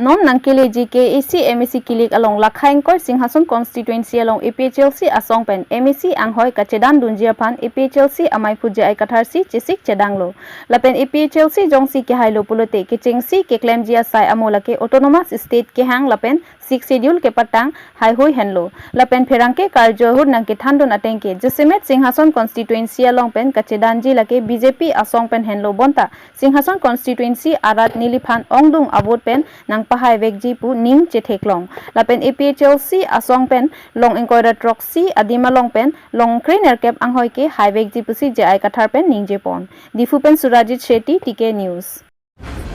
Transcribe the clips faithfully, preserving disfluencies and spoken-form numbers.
Non nangkeleji ke A C M A C kilik along lakha ingkoi Singhason constituency along A P H L C asong pen M A C anghoi kachedan dunji aphan A P H L C amei aphu J I Kathar si chesik chedanglo. Lapen A P H L C jongsi kehailo pulote kechengsi keklemji asai amo lake autonomous state kehang lapen Sixth Schedule kepatang haihui henlo. Lapen pherangke karjo ahut nangkethandun ateng ke jasemet Singhason constituency along pen kachedanji lake B J P asong pen henlo bonta Singhason constituency arat neliphan ongdung avote pen nangpahaivekji pu ning chetheklong. Lapen A P H L C asong pen long ingkoi ra throksi adim along pen long krenerkep anghoi ke haivekji pusi J I Kathar pen ningjepon. Diphu pen Surajit Shetty, T K News.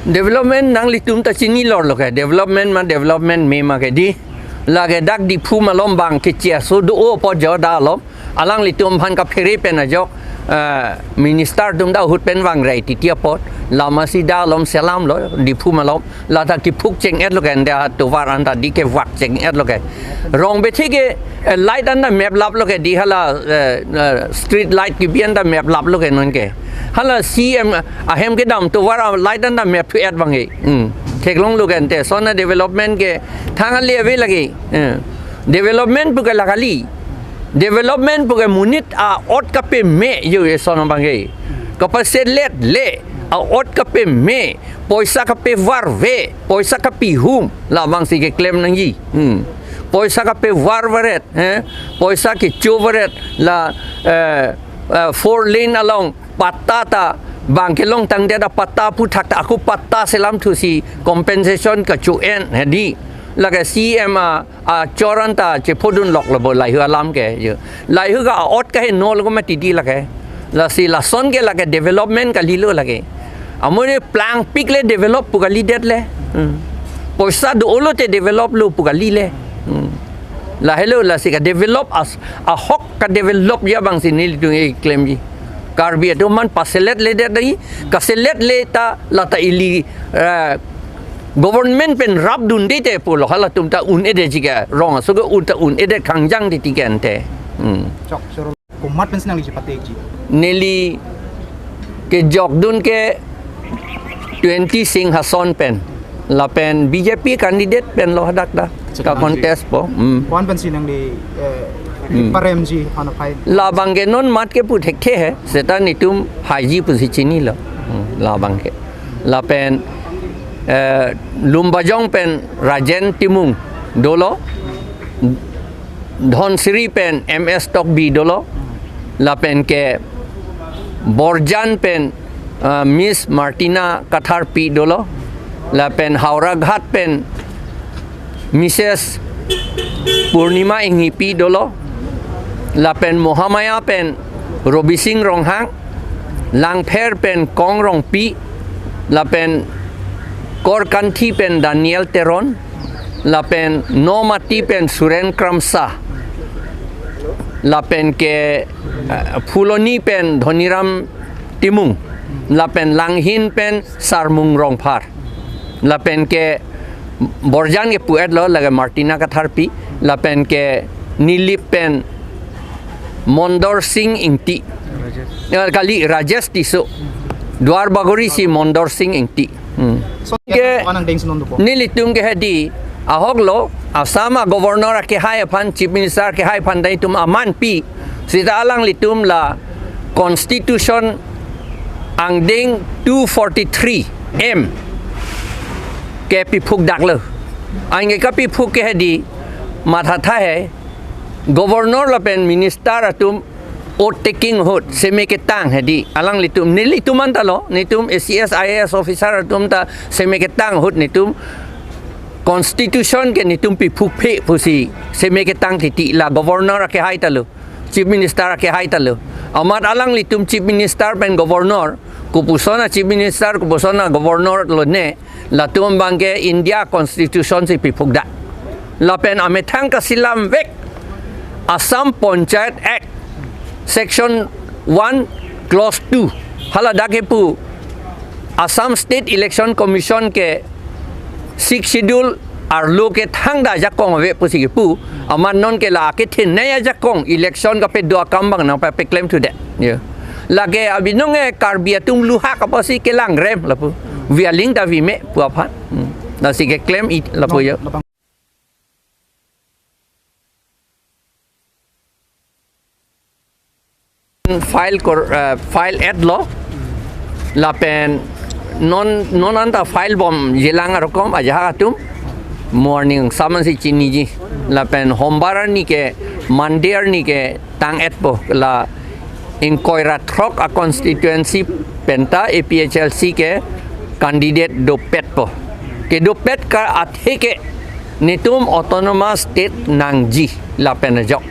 Development nanglitum ta chinilorlo ke, development ma development me ma ke di. Lake dak Diphu malom bang kecheso do apot jo da alom. Alanglitum aphan kaphere pen ajok, eh, minister atum ta ahut pen vangrai titi apot. Lama si da alom selamlo, Diphu malom. Lata kiphuk cheng-etlo ke, ante atovar anta di kevak cheng-etlo ke. Rong bethe ke, eh, light anta meplaplo ke, di hala, eh, eh, street light kebi anta meplaplo ke non ke. Hala C M ahem kedam tovar a light anta mepthu-et abang ke. Hmm. Theklonglo ke ante, lason a development ke thang ale ave lagi. Eh. Development pu ke la kali. Development pu ke monit a-ot kapeme yo, lason abang ke. Kapaselet le a-ot kapeme, poisa kapevarve, poisa kapihum, labang si keklem nangji. Hmm. Poisa kapevarvaret, eh? Poisa kechovaret, la, eh, eh, four lane along patta ta bang kelongtangdet apatta aphuthak ta ako patta selamthusi compensation kacho-en hedi. Lake C M a, achor anta chephodunloklo bo lahei alam ke yo. Lahei ka a-ot kahenolo ko mati di lake. Lasi lason ke lake development kalilo lake. Amonit plangpik le develop pu kalidet le. Hmm. Poisa do-olo te developlo pu kali le. Hmm. Lahelo lasi kadevelop as ahok kadevelopji abang si nelitum keklemji. Karbi atum aphan paselet ledet lagi, kaselet le ta lata ili, eh, government pen rapdunde te pulo, halatum ta un-edetji ke, rong aso ke un ta un-edet kangjang titi ke ante. Hmm. Chok, sir. Komat pensi nangli chepatekji? Neli kejokdun ke twenty Singhason pen. Lapen B J P candidate pen lo hadak da. Ka contest po. Hmm. Ko-an pensi nangli, eh, Hmm. paremji aphan aphai? Labang ke non mat ke pu thekthe he. Seta netum haiji pusi chinilo. Hmm. Labang ke. Lapen, eh, Lumbajong pen Rajen Timung dolo. Dhansiri pen M S Tokbi dolo, lapen ke Borjan pen, ah, Miss Martina Katharpi dolo, lapen Howraghat pen Missus Purnima Inghipi dolo, lapen Mahamaya pen Robising Ronghang, Langpher pen Kong Rongpi, lapen Korkanthi pen Daniel Teron, lapen Nomati pen Suren Kramsa, lapen ke, eh, Phuloni pen Dhoniram Timung, lapen Langhin pen Sarmung Rongphar, lapen ke Borjan ke pu-etlo lake Martina Katharpi, lapen ke Nilip pen Mondor Singh Ingti. Ya, kali Rajesh Tisso. Duar Bagori si Mondor Singh Ingti. Hmm. So, Ke, ko-an angdeng si non dopo? Nelitum ke hedi, ahok lo, Assam a-governor akehai aphan, chief minister akehai aphan ta itum aman pi. Seta alanglitum la constitution angdeng two forty-three M ke piphuk daklo. Anke kapiphuk ke hedi, mathatha he, governor lapen minister atum oath taking ahut seme ketang hedi, alanglitum, nelitum anta lo, netum A C S, I A S officer atum ta seme ketang ahut netum constitution ke netum piphukphe pusi seme ketang titi, la governor akehai ta lo, chief minister akehai ta lo. Amat alanglitum chief minister pen governor, kopuson a-chief minister, kopuson a-governor lone, latum abang ke India Constitution si piphuk dak. Lapen amethang kasilam vek Assam Panchayat Act, Section one, Clause two. Haladak kepu Assam State Election Commission ke Sixth Schedule arlo ke thangta ajakong ave pusi kepu. Amat non ke la kethenei ajakong, election kapedo akam abang nangpapeklem thudet. Ya. Lake abinong e Karbi atum luhak apotsi kelangrem lapu. Vialing ta vime pu aphan. Hmm. Lasi keklem i lapu jo. File kor, eh, file-etlo. Lapen non, non anta file bom jilang arokom ajahak atum morning saman si chiniji. Lapen hombar arni ke, Monday arni ke tang-etpo, la ingkoi ra throk a constituency penta A P H L C ke candidate dopetpo. Kedopet ka athe ke netum autonomous state nangji lapen ajok.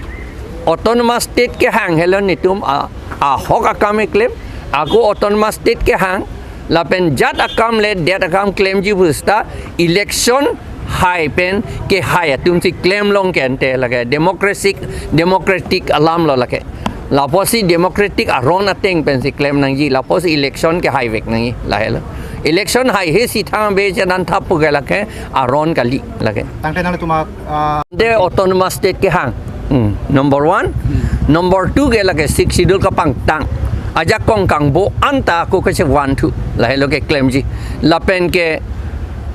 Autonomous state kehang helo netum a, ahok akam keklem, ako autonomous state kehang, lapen jat akam le det akam klemji pu seta election hai pen kehai atum si klem long ke ante lake democratic, democratic alam lo lake. Lapusi democratic aron ateng pen si klem nangji, lapusi election kehaivek nangji, lahelo. Election haihe si thang be janan thap pu ke lake aron kali lake. Tangte nanglitum a, ah, De autonomous state kehang. Hmm. Number one. Hmm. Number two ke lake Sixth Schedule kapangtang. Ajakong kangbo anta ako kachevanthu. Lahelo keklemji. Lapen ke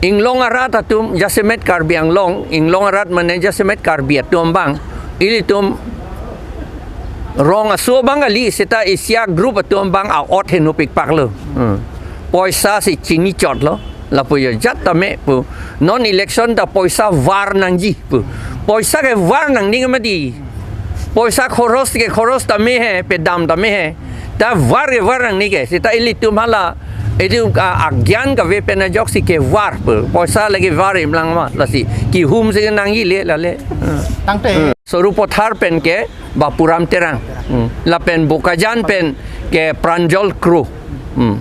inglong arat atum jasemet Karbi Anglong, inglong arat mane jasemet Karbi atum abang, ilitum rong aso abang kali seta isi a group atum abang a-ot heno pikpaklo. Hmm. Poisa si chinichotlo. Lapu jo jat tame pu. Non election ta poisa var nangji pu. Poisa ke var nangning mati. Poisa khoros ke khoros tame he, pedam tame he. Ta var ke var nangning ke. Seta ilitum hala, ilitum a, agyan kave pen ajoksi kevar pu. Poisa lagi var imlang ma, lasi kihum si nangji le lale. Hmm. Tangte. Hmm. Sarupathar pen ke Bapuram Terang. Hmm. Lapen Bokajan pen ke Pranjal Kro. Hmm.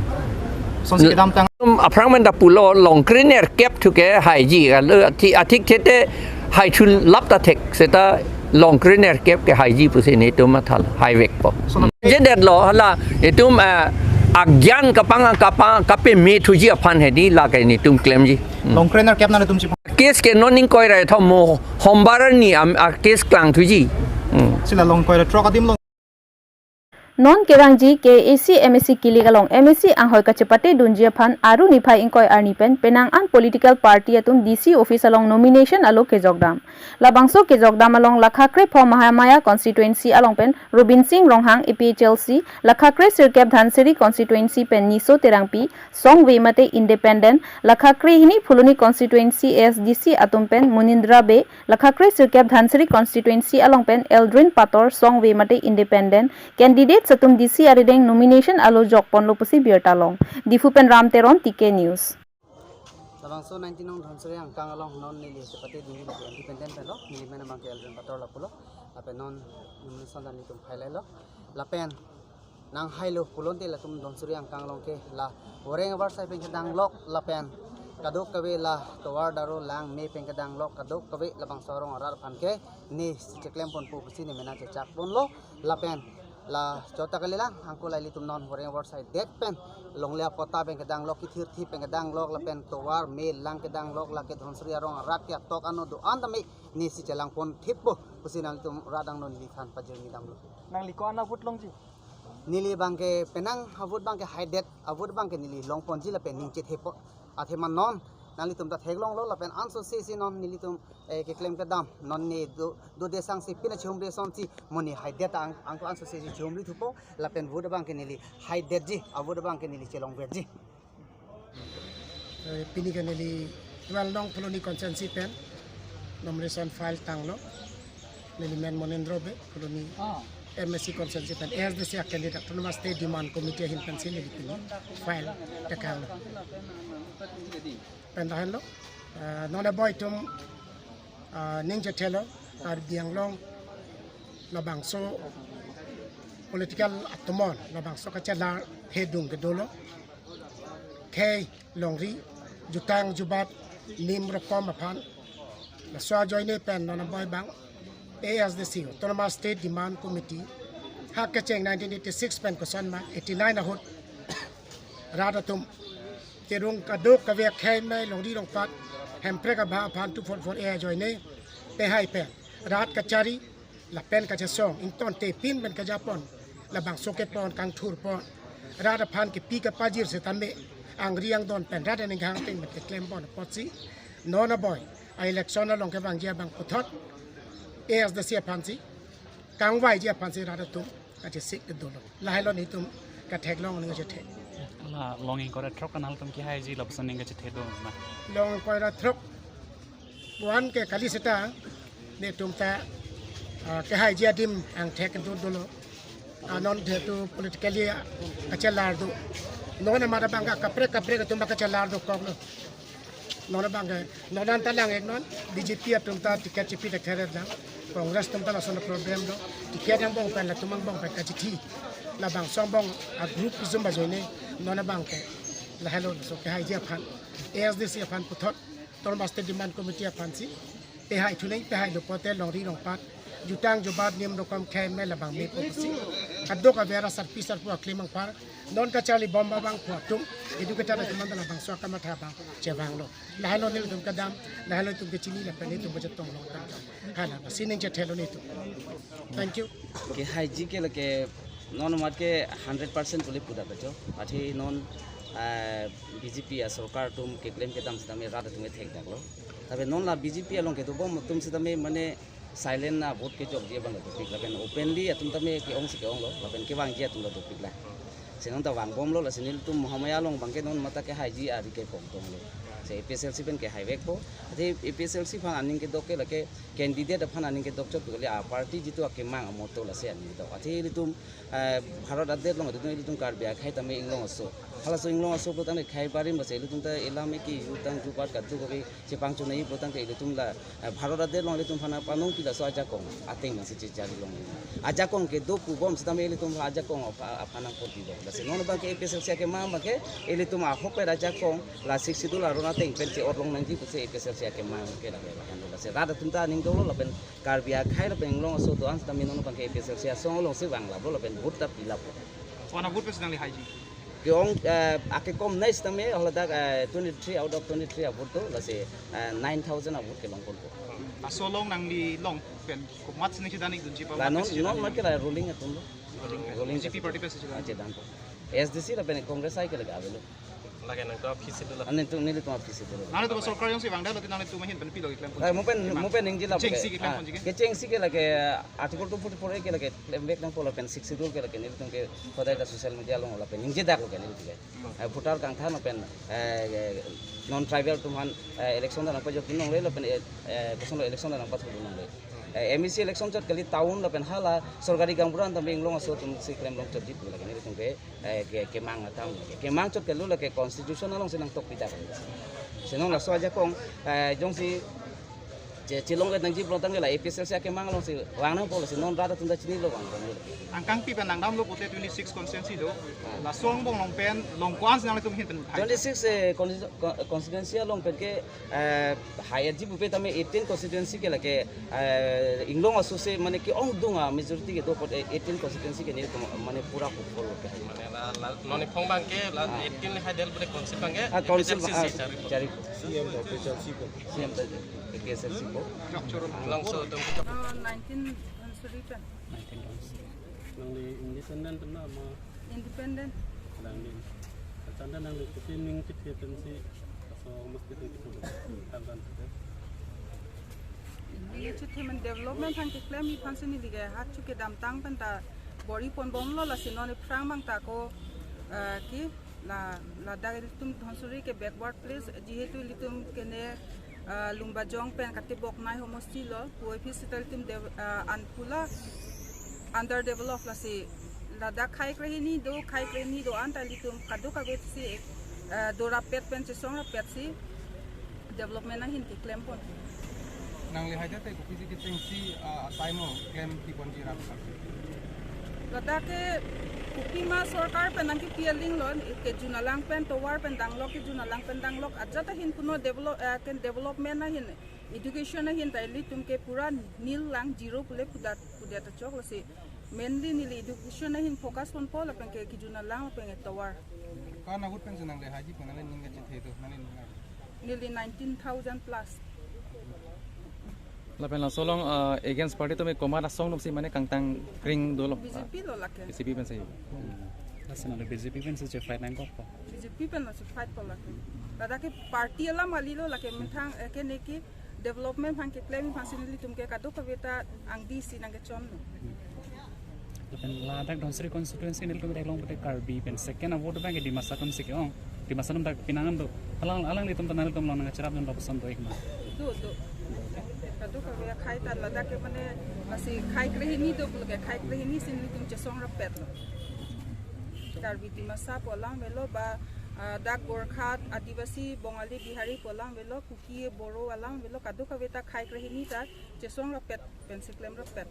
Sonsi kedamtang. Aphrang manda pulo longkre nerkep thu kehaiji, alo athi-, athik thete haithu lap ta thek, seta longkre nerkep kehaiji pusi netum mathalo, haivekpo. Sona- Jedetlo hala itum, eh, agyan kapang kapang kapemethuji aphan hedi lake netum klemji. Hmm. Longkre nerkep nanglitum chi- Case ke non ingkoi ra thom mo hombar arni am, a case klangthuji. Hmm. Sila longkoi ra throk adim long. Non kevangji K A A C M A C kilik along M A C anghoi kachepate dunji aphan aru niphai ingkoi arni pen penang an political party atum D C office along nomination alo kejokdam. Labangso kejokdam along Lakha kre-pho Mahamaya constituency along pen Robin Singh Ronghang A P H L C, Lakha kre-sirkep Dhansiri constituency pen Niso Terangpi, Songve mate independent, Lakha kre-hini Phuloni constituency A S D C atum pen Munindra Bey, Lakha kre-sirkep Dhansiri constituency along pen Eldrin Pator, Songve mate independent, candidates atum D C arideng nomination alo jokponlo pusi birta long. Diphu pen Ram Teron, T K News. Labangso nineteen nong Dhansiri angkang along non neli chepate dunji lapu independent penlo, neli men abang ke Eldrin Pator lapulo, lapen non nomination dan nelitum file lo, lapen nanghailo pulote latum Dhansiri angkang along ke la voreng abar sai pen kedanglok lapen kadokave la tovar daro lang me pen kedanglok kadokave labangso arong arat aphan ke ne si cheklem ponpo pusi ne mena chechak ponlo lapen la chota kalilang angko la ilitum non voreng abar sai det pen longle apota pen kedanglok kithirthi pen kedanglok lapen tovar me lang kedanglok lake Dhansiri arong arat ke atok ano do-an tame ne si chelang pon thippo pusi nanglitum rat angno neliphan pajirmi damlo. Nangli ko-an a vote longji? Neli abang ke penang a vote abang ke haidet, a vote abang ke neli longponji lapen ning chethepo. Athema non nanglitum ta theklonglo lapen ansose si non nelitum, eh, keklem kedam non ne do, do desang si pina chihumri asonsi mo ne haidet ang, angko ansose si chihumri thupo lapen vote abang ke neli haidetji, a vote abang ke neli chelongverji. Eh, pini ke neli twelve nong Phuloni constituency pen nomination file tanglo. Neli men Monendro Bey, Phuloni M A C constituency pen A S D C a candidate, Autonomous State Demand Committee ahin pensi neli pini file tekanglo. Pen lahenlo, eh, non abo itum, ah, ning chethelo, Karbi Anglong labangso political atomon, labangso kachelar phedung kedolo. Khei, longri, jutang jubat, nim rokom aphan. Laso ajoine pen non abo abang A S D C, Autonomous State Demand Committee, ha kecheng nineteen eighty-six pen koson ma eighty-nine ahut rat atum kerung kadokave akhei mei longri longpat Hemprek abha aphan two four four A ajoine pehai pen rat kachari lapen kachesong ingtonte pin pen kejapon labangso kepon kangthurpon rat aphan kepi kepajir setame angri angdon pen rat aning hang pin pen keklempon apotsi Non aboi a-election along kevangji abang puthot A S D C aphansi, kangvaiji aphansi rat atum kachesik dolo. Lahelo netum katheklong ning kachethe. La long ingkoi ra throk kanal atum kehaiji lapuson ning kachethe do ma? Long ingkoi ra throk wan ke kali seta netum ta, ah, kehaiji adim angthek do dolo. Ah, non thetu politically, ah, kachelar do. Non amat abang ke kaprek kaprek atum kachelar dokoklo. Non abang ke, non anta lang-ik non, B J P atum ta ticket chipi thekthe lang. Congress atum ta lason problem do. Ticket angbong pen latum angbong pen kachithi. Labangso angbong a-group ijum ajoine, non abang ke lahelo laso kehaiji aphan, A S D C aphan puthot, Autonomous State Demand Committee aphansi pehai thunei, pehailo pote longri longpat, jutang jubat niam rokom khei me labang mepo pusi, kadokave ra sarpi sarpo aklem anpar, non kacharlibom abang pu atum, educated atum anta labangso akamatha abang chevanglo. Lahelo netum kedam, lahelo netum kechini lapen netum budget tong long tang. Hala, basi ning chethelo netum. Thank you. Kehaiji ke lake non amat ke hundred percent pule puda kacho. Athe non, ah, B J P asorkar atum keklem kedam sitame rat atum kethekdaklo. Tapi non la B J P along kedobom atum sitame mane silent a-vote kejokji abang la dopik, lapen openly atum tame ke-ongsi ke-onglo, lapen kevangji atum la dopik la. Si non ta vangbomlo, lasi nelitum Mahamaya along abang ke non mata kehaiji ari ke pongtonglo. Si A P H L C pen kehaivekpo. Athe A P H L C aphan aning kedok ke lake candidate aphan aning kedok chot kali, a-party jitu akemang a-motto lasi aning kedok. Athe ilitum, eh, Bharat adet along ilitum, ilitum Karbi akhei tame inglong aso. Halaso inglong aso pulo tangte khei barim basi ilitum ta elam eki jutang jubat kadokave chepangchonai pulo tangte ilitum la, eh, Bharat adet along ilitum aphan panong pi laso ajakong ateng nangsi chechari long. Ajakong kedo pubom sitame ilitum ajakong apha-, aphan nangpotilo. Lasi non abang ke A P H L C akemang abang ke ilitum ahok pen ajakong la Sixth Schedule aron ateng pen che-ot long nangji pusi A P H L C akemang ke lake lahenlo. Lasi rat atum ta aning dolo lapen Karbi akhei lapen inglong aso do-an sitame non abang ke A P H L C asong alongsi vanglaplo lapen vote ta pilaplo. Kona vote pensi nangli haiji? Ke-ong, eh, akekom nai sitame haladak, eh, twenty-three out of twenty-three a-vote do, lasi, eh, nine thousand a-vote kelong ponpo. Laso along nangli long pen komatsi ning chedandun ji? La non, non ma ke la ruling atum lo. Ruling pen. Ruling B J P pen. Party pensi chedan. Ah, chedanpo. A S D C lapen Congress hai ke lake avelo. Lake nangtum a-Fifth Schedule lo. Ah, nelitum, nelitum a-Fifth Schedule lo. Nangtum sorkar jongsi vangdamlo te nangtum ahin pen pilo keklem ponji? Ah, mo pen, mo pen ningje la. Kechengsi ke, keklem ponji ke? Kechengsi ke lake Article two forty-four A ke lake klemvek nangpo lapen Sixth Schedule ke lake nelitum ke hodai ta social media along lapen ningjedaklo ke nelitum ke. Eh, voter kangthan lapen, eh, non tribal atum aphan, eh, election ta nangpajokdun longle lapen, eh, eh, kosonlo election ta nangpathurdun longle. Eh, M A C election chot kali town lapen hala sorkari gaonbura tame inglong aso atumsi klem long chotji pu lake nelitum ke, eh, ke, kemang atam lake. Kemang chot kali lake constitution alongsi nangtokpidak. Si non laso ajakong, eh, jongsi che, chelong ke nangji pulo tangte la A P H L C akemang alongsi vang nangpo, lasi non rat atum ta chinilo vang nangpo. Angkangpi pen nangdamlo pote twenty-six constituency do. Ah. Laso angbong along pen long ko-ansi nangtum ahin pen hai? Twenty-six, eh, constitu-, con-, constituency along pen ke, eh, higher ji pupe tame eighteen constituency ke lake, eh, inglong aso si mane ke-ongdung a-majority kedo apot, eh, eighteen constituency ke nelitum mane pura hopeful ke. Mane la, la, non iphong abang ke la. Ah. Eighteen le hai del pute council abang ke, ah, council, A P H L C, ah, si chari. Chari. C M official C M. C M ta A P H L C ko. Longso atum. Oh, nineteen Dhansiri pen. Nineteen Dhansiri. Nangli independent na ma? Independent. Nangli. Achanda nangli kopi ning chethe pensi laso mesti tung kitu. Kan kan. Neli chethe men development aphan keklem aphansi neli ke hat chu kedamtang pen ta bor-i ponbomlo, lasi non aphrang abang ta ko, eh, ke la, ladak ilitum Dhansiri ke backward place, jihetu ilitum kene, ah, Lumbajong pen katebok nai homosti lo, puvoiphit seta ilitum de, ah, anpula underdeveloped, lasi ladak khei krehini do, khei krehini do-an ta ilitum kadokave si, ah, dorapet pen chesongrapetsi development ahin keklem pon. Nangli haida te kopisi kechengsi, ah, time o klem pi ponji rat. Ladak ke kopima sorkar pen nangkepi aling lo, kejun alang pen tovar pen danglok, kejun alang pen danglok, ajat ahin puno develop, eh, ken development ahin, education ahin ta ilitum ke pura nil lang, zero pule pudet, pudet achok, lasi mainly neli education ahin focus ponpo lapen ke kejun alang lapen ke tovar. Ko-an a-vote pensi nangli haiji pu nangli ning kachethe do, nangli ning? Neli nineteen thousand plus. Lapen laso along, ah, against party tame komat asong atumsi mane kangtang kring dolo? B J P lo lake. B J P pensi. Laso nangli B J P pensi che-fight nangkokpo? B J P pen lo che-fight po lake. Ladak ke party alam kalilo, lake methang eh, ke neki development aphan keklem aphansi nelitum ke kadokave ta angdi si nangkechonlo. Lapen ladak Dhansiri constituency nelitum theklong pute Karbi pen second a-vote abang ke Dimasa atum si ke-ong. Dimasa atum dak pinangan do. Alang alanglitum ta nanglitum along nangcherap dun lapuson do ik ma. Do do. Kadokave akhai ta ladak ke mane masi khai krehini do pulo ke khai krehini si nelitum chesong rapetlo. Karbi Dimasa pu alam avelo ba ah, dak Gorkha Adivasi Bongali Bihari pu alam avelo, Kuki Boro alam avelo, kadokave ta khai krehini ta chesong rapet pensi klem rapet.